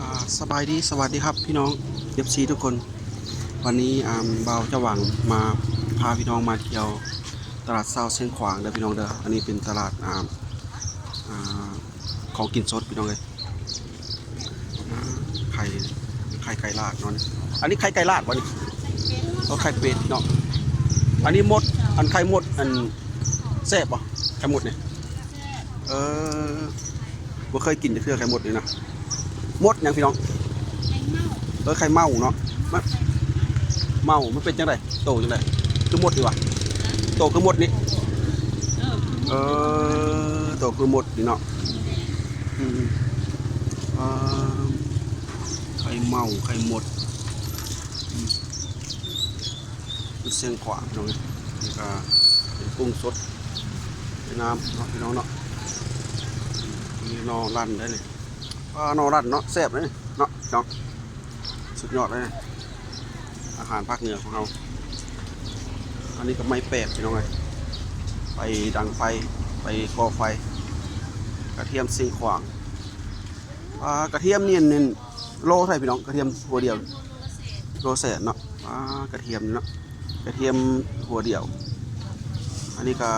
ອ່າ ສະບາຍດີ ສະຫວັດດີຄັບພີ່ນ້ອງ ເອັຟຊີ ທຸກຄົນ. ວັນນີ້ ອ່າ ບ່າວຈະຫວັງມາພາພີ່ນ້ອງມາທ່ຽວຕະຫຼາດເຊົ້າຊຽງຂວາງເດີພີ່ນ້ອງເດີ. ອັນນີ້ເປັນຕະຫຼາດ ອ່າ ອ່າ ຂອງກິນສົດພີ່ນ້ອງເອີຍ. ອ່າ ໄຂ່ ໄຂ່ໄກ່ລາດເນາະ. ອັນນີ້ໄຂ່ໄກ່ລາດບໍ່ນີ້? ເອີ ໄຂ່ເປັດເນາະ. ອັນນີ້ມົດ ອັນໄຂ່ມົດ ອັນ ແຊບບໍ່ ໄຂ່ມົດນີ້? ເອີ ບໍ່ເຄີຍກິນຈັກເທື່ອໄຂ່ມົດນີ້ນະ. ມົດຫຍັງພີ່ນ້ອງ? ໄຂ່ເມົາ. ເອີ ໄຂ່ເມົາເນາະ. ມັນ ເມົາ ມັນເປັນຈັ່ງໃດ? ໂຕຈັ່ງໃດ? ຄືມົດນີ້ຫວາ? ໂຕຄືມົດນີ້? ເອີ ໂຕຄືມົດນີ້ເນາະ. ອືມ ອ່າ ໄຂ່ເມົາ ໄຂ່ມົດ ອືມ. ຢູ່ຊຽງຂວາງພີ່ນ້ອງເອີຍ. ນີ້ກະເປັນກຸ້ງສົດໃນນ້ຳເນາະພີ່ນ້ອງເນາະ. ມີໜໍ່ລັນໄດ້ນີ້. ອ່າ ໜໍ່ລັນເນາະ ແຊບເດ້ນີ້ເນາະພີ່ນ້ອງ ສຸດຍອດເດ້ນີ້ ອາຫານພາກເໜືອຂອງເຮົາ. ອັນນີ້ກະໄມ້ແປກພີ່ນ້ອງເອີຍ ໄປດັງໄຟ ໄປກໍ່ໄຟ. ກະທຽມຊຽງຂວາງ. ອ່າ ກະທຽມນີ້ ໂລເທົ່າໃດພີ່ນ້ອງ? ກະທຽມຫົວດຽວ ໂລແສນເນາະ. ອ່າ ກະທຽມນີ້ເນາະ ກະທຽມຫົວດຽວ. ອັນນີ້ກະ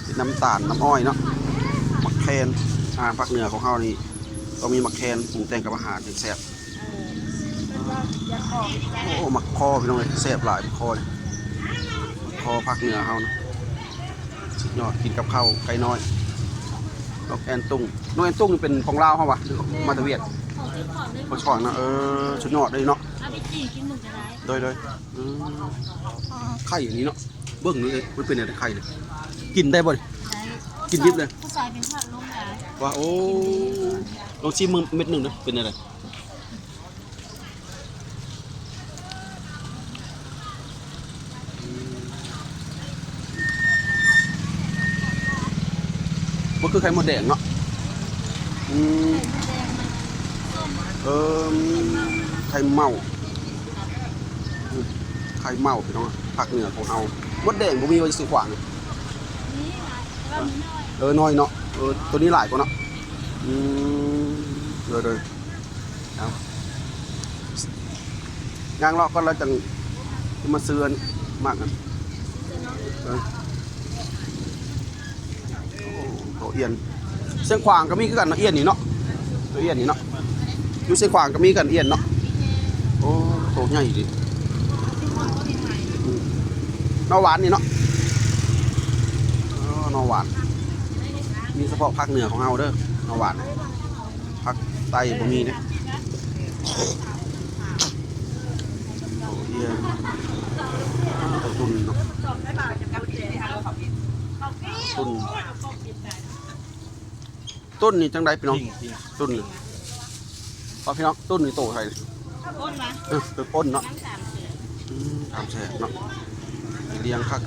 ເປັນນ້ຳຕານ ນ້ຳອ້ອຍເນາະ ໝາກແຄນ. ອາຫານພາກເໜືອຂອງເຮົານີ້ຕ້ອງມີໝາກແຄນ ປຸງແຕ່ງກັບອາຫານຈຶ່ງແຊບ. ໂອ້ ໝາກຄໍພີ່ນ້ອງເອີຍ ແຊບຫຼາຍໝາກຄໍນີ້ ໝາກຄໍພາກເໜືອເຮົານະ. ສຸດຍອດ ກິນກັບເຂົ້າໄກ່ນ້ອຍ. ນົກແອ່ນຕຸງ ນົກແອ່ນຕຸງນີ້ເປັນຂອງລາວເຮົາຫວາ ຫຼືມາແຕ່ຫວຽດ? ຂອງຊຽງຂວາງເນາະ. ເອີ ສຸດຍອດເລີຍເນາະ. ໂດຍ ໂດຍ. ອືມ ອ່າ ໄຂ່ອັນນີ້ເນາະ ເບິ່ງເລີຍ ມັນເປັນແນວໃດໄຂ່ນີ້? ກິນໄດ້ບໍ່ນີ້? ໄດ້ ກິນດິບເລີຍ. ຜູ້ຊາຍເປັນທາດນົມຫຼາຍ. ວ່າ ໂອ້ ກິນດີ. ລອງຊີມເບິ່ງເມັດໜຶ່ງເດີ ເປັນແນວໃດ? ບໍ່ຄືໄຂ່ມົດແດງເນາະ. ອືມ ເອີ ໄຂ່ເມົາ ອືມ ໄຂ່ເມົາພີ່ນ້ອງ ພາກເໜືອຂອງເຮົາ. ມົດແດງບໍ່ມີວ່າຢູ່ຊຽງຂວາງ? ມີ ແຕ່ວ່າມີໜ້ອຍ. ເອີ ໜ້ອຍເນາະ. ເອີ ໂຕນີ້ຫຼາຍກວ່າເນາະ. ອືມ ເດີ ເດີ. ເອົາ ຍ່າງເລາະກ່ອນ ແລ້ວຈັ່ງມາຊື້ອັນໝາກນັ້ນ. ເອີ ໂອ້ ໂຕອ່ຽນ ຊຽງຂວາງກະມີຄືກັນເນາະ ອ່ຽນນີ້ເນາະ ໂຕອ່ຽນນີ້ເນາະ. ຢູ່ຊຽງຂວາງກະມີຄືກັນ ອ່ຽນເນາະ. ໂອ້ ໂຕໃຫຍ່ດີ. ອືມ ໜໍ່ຫວານນີ້ເນາະ. ອໍ ໜໍ່ຫວານ ມີສະເພາະພາກເໜືອຂອງເຮົາເດີ ໜໍ່ຫວານ. ພາກໃຕ້ບໍ່ມີເດ້. ໂຕອ່ຽນ ໂຕຕຸ່ນເນາະ ຕຸ່ນ. ຕຸ່ນນີ້ຈັ່ງໃດພີ່ນ້ອງ? ຕຸ່ນນີ້ ພໍ່ພີ່ນ້ອງ ຕຸ່ນນີ້ໂຕເທົ່າໃດ? ເອີ ໂຕປົນເນາະ. ອືມ ຕາມແສນເນາະ ລຽງຄັກ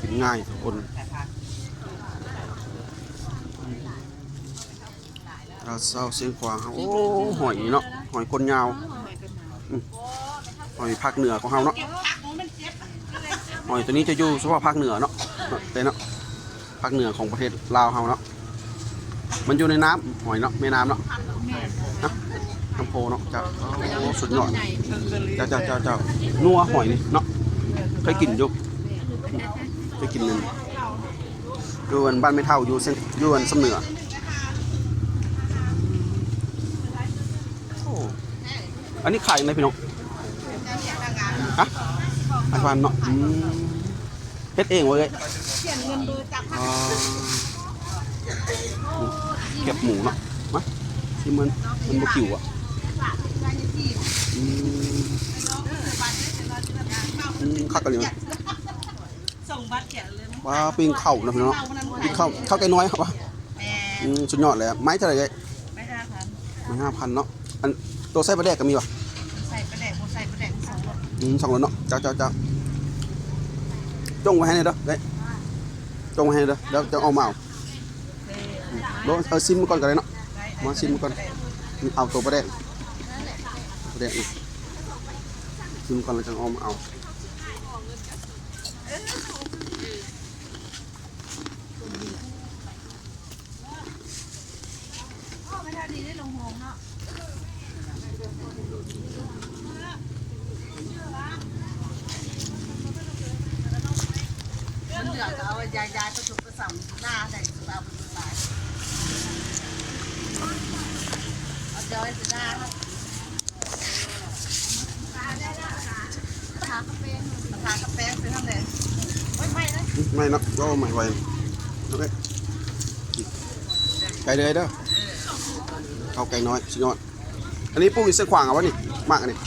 ກິນງ່າຍທຸກຄົນ. ຕະຫຼາດເຊົ້າຊຽງຂວາງ ໂອ້ ຫອຍນີ້ເນາະ ຫອຍກົ້ນຍາວ. ອືມ ຫອຍພາກເໜືອຂອງເຮົາເນາະ. ຫອຍໂຕນີ້ຈະຢູ່ສະເພາະພາກເໜືອເນາະ ເນາະ ເດ້ເນາະ ພາກເໜືອຂອງປະເທດລາວເຮົາເນາະ. ມັນຢູ່ໃນນ້ຳ ຫອຍເນາະ ແມ່ນ້ຳເນາະ. ແມ່ນ ນະ ນ້ຳໂພເນາະ. ເຈົ້າ ໂອ້ ສຸດຍອດ. ເຈົ້າ ເຈົ້າ ເຈົ້າ ເຈົ້າ ນົວຫອຍນີ້ເນາະ ເຄີຍກິນຢູ່ ເຄີຍກິນຢູ່ ຢູ່ອັນບ້ານແມ່ເຖົ້າ ຢູ່ເຊ ຢູ່ອັນຊຳເໜືອ. ໂອ້ ອັນນີ້ຂາຍຈັ່ງໃດພີ່ນ້ອງ? ຮະ ຫ້າພັນເນາະ. ອືມ ເຮັດເອງບໍ່ເອີຍ? ອໍ ແຄບໝູເນາະ. ມາ ຊິມັນ ມັນບໍ່ກິວອະ. ອືມ ອືມ ຄັກອີ່ຫຼີ. ວ່າ ປີ້ງເຂົ້ານະພີ່ນ້ອງເນາະ ປີ້ງເຂົ້າ ເຂົ້າໄກ່ນ້ອຍຄັບວ່າ. ແມ່ນ ອືມ ສຸດຍອດເລີຍ. ໄມ້ເທົ່າໃດເອີຍ? ໄມ້ຫ້າພັນ ໄມ້ຫ້າພັນເນາະ. ອັນໂຕໃສ່ປາແດກກະມີຫວາ? ໃສ່ປາແດກ ບໍ່ໃສ່ປາແດກມີສອງລົດ. ອືມ ສອງລົດເນາະ. ເຈົ້າ ເຈົ້າ ເຈົ້າ ຈົ່ງໄວ້ໃຫ້ແດ່ເດີ ເອີຍ ຈົ່ງໄວ້ໃຫ້ແດ່ເດີ ດຽວຈະເອົາມາເອົາ. ເອີ ຊິມກ່ອນກະໄດ້ເນາະ. ມາຊິມກ່ອນ ເອົາໂຕປາແດກ ປາແດກນີ້ ຊິມກ່ອນແລ້ວຈັ່ງເອົາມາເອົາ. ໂອ້ ແມ່ນດີເດ້ ລົງໂຮງເນາະ. ຍາຍ ຍາຍປະຊຸມປະສຳໜ້າໃສ່ ເອົາໄປຫຼາຍ ເອົາຈອຍຊິໜ້າ ທາກະແປງ ທາກະແປງໃສ່ຫັ້ນແຫຼະ ໂອ້ຍ ໄໝ້ເດ້ ໄໝ້ເນາະ ໂອ້ ໄໝ້ໄວ ໂອເຄ ໄປເລີຍເດີ ເຂົ້າໄກ່ນ້ອຍຊິນອນ ອັນນີ້ປູກຢູ່ຊຽງຂວາງເອົາວະນີ້ ໝາກອັນນີ້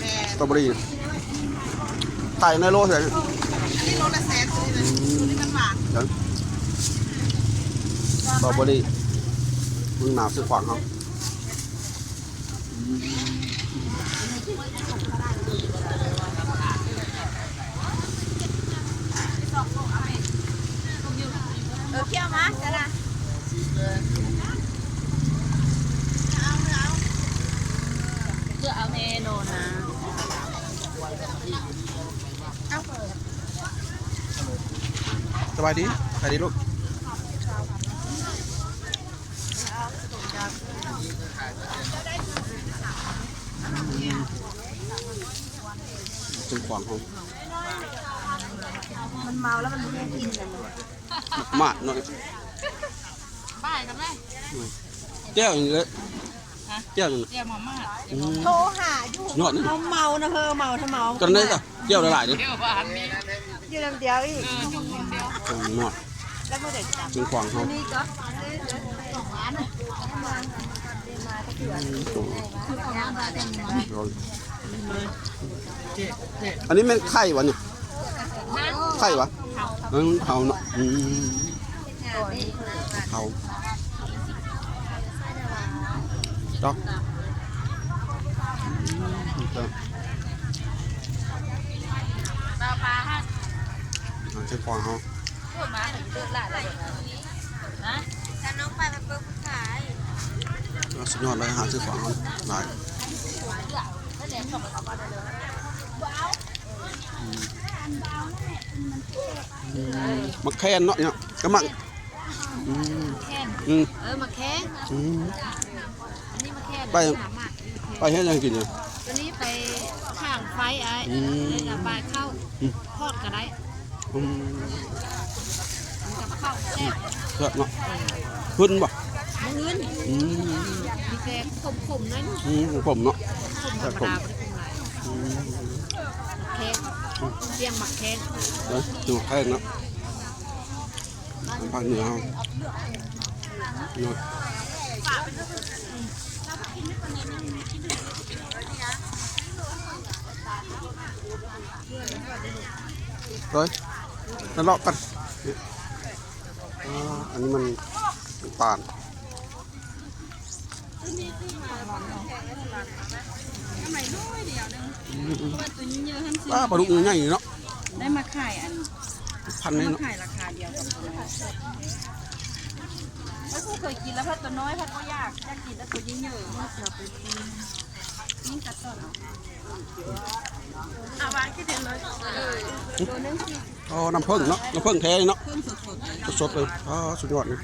ແມ່ນ ສະຕໍເບີຣີ ຂາຍໃນໂລເທົ່າໃດ? ອັນນີ້ໂລລະແສນ ຕົວນີ້ນະ ຕົວນີ້ມັນຫວານ ສະຕໍເບີຣີ ເມືອງໜາວຊຽງຂວາງເຮົາ ເອີ ເຂົ້າມາຊະນະ ເອົາ ເອົາ ເອົາແນ່ນອນນະ ສະບາຍດີ ສະບາຍດີລູກ. ເປັນຂວາງຂອງ ມັນເມົາແລ້ວມັນບໍ່ຮູ້ກິນກັນ ໝາກເນາະ ບາຍກັນໄປ ແຈ່ວນີ້ເລີຍ ຮະ ແຈ່ວນີ້ ແຈ່ວມາມ່າ ອືມ ໂທຫາຢູ່ ຍອດນີ້ ເຮົາເມົານະເຮີ ເມົາທະເມົາ ຕອນໃດກະ ແຈ່ວຫຼາຍໆນີ້ ດຽວຫວານນີ້ ຢູ່ນຳດຽວອີກ ເອີ ຢູ່ນຳດຽວ ເອີ ຍອດ ແລ້ວບໍ່ໄດ້ຈັບ ເປັນຂວາງເຮົາ ອັນນີ້ກໍ ອັນນີ້ແມ່ນໄຂ່ຫວານີ້ ໄຂ່ຫວາ ເອີ ເຜົາເນາະ ອືມ ເຜົາ ດອກ ອືມ ເຈົ້າ ເອົາໃສ່ຂວາງເຮົາ ເອົາ ສຸດຍອດເລີຍ ອາຫານໃສ່ຂວາງເຮົາຫຼາຍ ອືມ ອືມ ໝາກແຄນເນາະ ເນາະ ກະໝາກ ອືມ ແຄນ ອືມ ເອີ ໝາກແຄນ ອືມ ອັນນີ້ໝາກແຄນ ໄປ ໄປເຮັດຫຍັງກິນນີ້? ຕົວນີ້ໄປຂ້າງໄຟອ້າຍ ອືມ ແລ້ວກະບາຍເຂົ້າ ອືມ ທອດກະໄດ້ ອືມ ກິນກັບເຂົ້າແຊບ ແຊບເນາະ ຫຶນບໍ່? ບໍ່ຫຶນ ອືມ ມີແຕ່ຂົມໆ ໜ້ອຍໜຶ່ງ ອືມ ຂົມເນາະ ຂົມທຳມະດາ ແຊບ ບໍ່ໄດ້ຂົມຫຼາຍ ອືມ ໝາກແຄນ ອືມ ຈຽງໝາກແຄນ ເອີ ໝາກແຄນເນາະ. ທາງພາກເໜືອເຮົາເນາະ ເອີຍ ມາເລາະກັນ ອໍ ອັນນີ້ມັນ ມັນຕານ ອືມ ປາ ປາດຸກໃຫຍ່ເນາະ ໄດ້ມາຂາຍອັນ ພັນນີ້ເນາະ ມາຂາຍລາຄາດຽວກັນ ເຄີຍກິນແລ້ວ ພັດຕົວນ້ອຍ ພັດບໍ່ຢາກ ຢາກກິນແຕ່ຕົວໃຫຍ່ໆ ນີ້ຕັດຕອນເອົາ ເອົາວາງທີ່ເດີມເລີຍ ໂລໜຶ່ງສີ່ ອໍ ນ້ຳເຜິ້ງເນາະ ນ້ຳເຜິ້ງແທ້ເນາະ ເຜິ້ງສົດໆ ສົດໆເລີຍ ອໍ ສຸດຍອດເລີຍ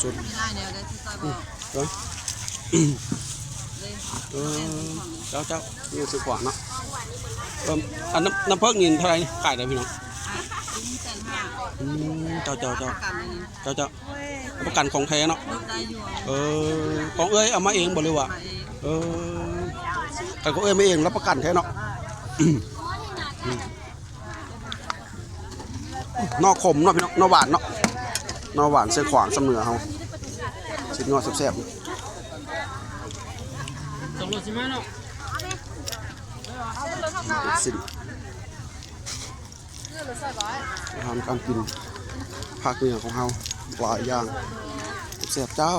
ສຸດໆ ໄດ້ແນວໃດທີ່ຊອຍບອກ ເອີ ເອີ ເຈົ້າ ເຈົ້າ ຢູ່ໃສ່ຂວາງເນາະ ເອີ ອັນນ້ຳ ນ້ຳເຜິ້ງນີ້ເທົ່າໃດນີ້ ຂາຍໄດ້ພີ່ນ້ອງ ອ່ະ ໜຶ່ງແສນຫ້າ ອືມ ເຈົ້າ ເຈົ້າ ເຈົ້າ ປະກັນເລີຍນີ້ ເຈົ້າ ເຈົ້າ ປະກັນຂອງແທ້ເນາະ ໄດ້ຢູ່ ເອີ ຂອງເອື້ອຍເອົາມາເອງບໍ່ ຫຼືວ່າ ມາເອງ ເອີ ຄັນຂອງເອື້ອຍມາເອງ ຮັບປະກັນແທ້ເນາະ ໜໍ່ຂົມເນາະພີ່ນ້ອງ ໜໍ່ຫວານເນາະ ໜໍ່ຫວານໃສ່ຂວາງຊຳເໜືອເຮົາ ຊິບງອດແຊບໆ ສອງໂລສິບຫ້າເນາະ ຊິ ອາຫານການກິນພາກເໜືອຂອງເຮົາຫຼາຍຢ່າງ ແຊບເຈົ້າ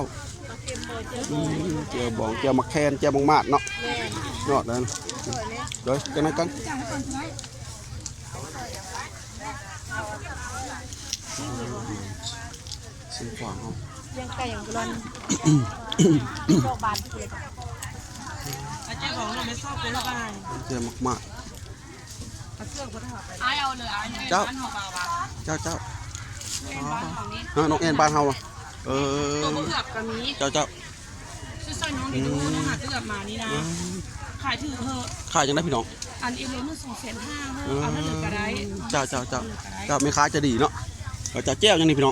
ອືມ ແຈ່ວບອງ ແຈ່ວໝາກແຄນ ແຈ່ວໝາກໝາດເນາະ ຍອດເລີຍ ໂດຍ ຈັ່ງນັ້ນກັນ ຊິນຂວາງເຮົາ ລ້ຽງໄກ່ຢ່າງກ່ອນ ອາຈານຂອງນ້ອງໄປຊອບເປັນລະບາຍ ແຈ່ວໝາກໝາດ ເຈົ້າ ເຈົ້າ ເຈົ້າ ເອີ ນ້ອງແອນບ້ານເຮົາ ເອີ ເຈົ້າ ເຈົ້າ ຊ່ອຍໆ ນ້ອງນີ້ເດີ ອືມ ນ້ອງຫາຊື້ມານີ້ນະ ອືມ ຂາຍຖືກເຮີ້ ຂາຍຈັ່ງໃດພີ່ນ້ອງ ອັນນີ້ໂລໜຶ່ງສອງແສນຫ້າເຮີ້ ເອີ ເອົາເທົ່າເດີມກະໄດ້ ເຈົ້າ ເຈົ້າ ເຈົ້າ ເຈົ້າ ແມ່ຄ້າໃຈດີເນາະ ເຂົາເຈົ້າແຈ່ວຫຍັງນີ້ພີ່ນ້ອງ?